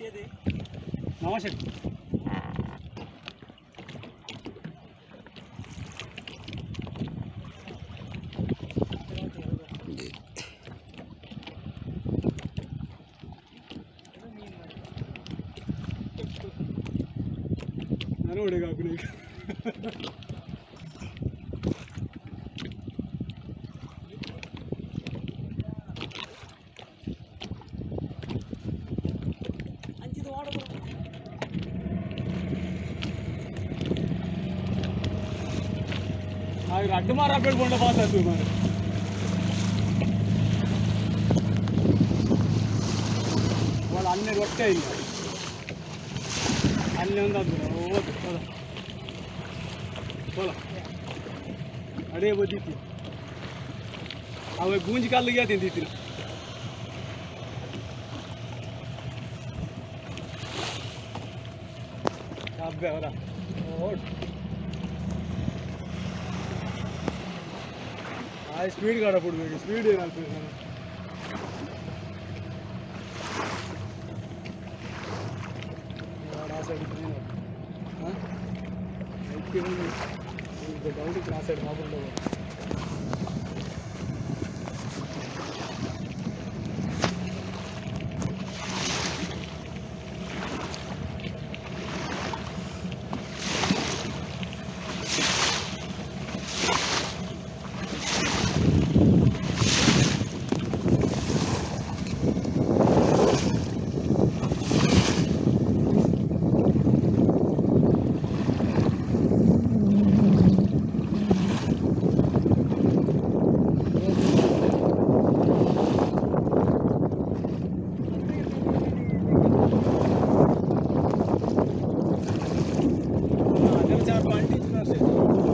नमस्ते उड़ेगा अपने अड्ड मारा पास अन्न रೊಟ್ಟೆ ಇಲ್ಲ ಅಲ್ಲಿ ಒಂದು ಅಡೇ ಬದಿತಿ ಅವ ಗೂಂಜಿ ಕಲ್ಲಿಗೆ ತಿಂದಿತ್ತಿನ ಅಬ್ಬೆ ಅವರ ಆ ಸ್ಪೀಡ್ ಗಾಡ ಬಿಡ್ಬೇಕು ಸ್ಪೀಡ್ ಏನಾಗ್ತದೆ ನಾನು ಆ ಸೈಡ್ ಹಾಂ ಡೌಟ್ ಇತ್ತು ಆ ಸೈಡ್ ಮಾಬುಂಡು 4 पार्टी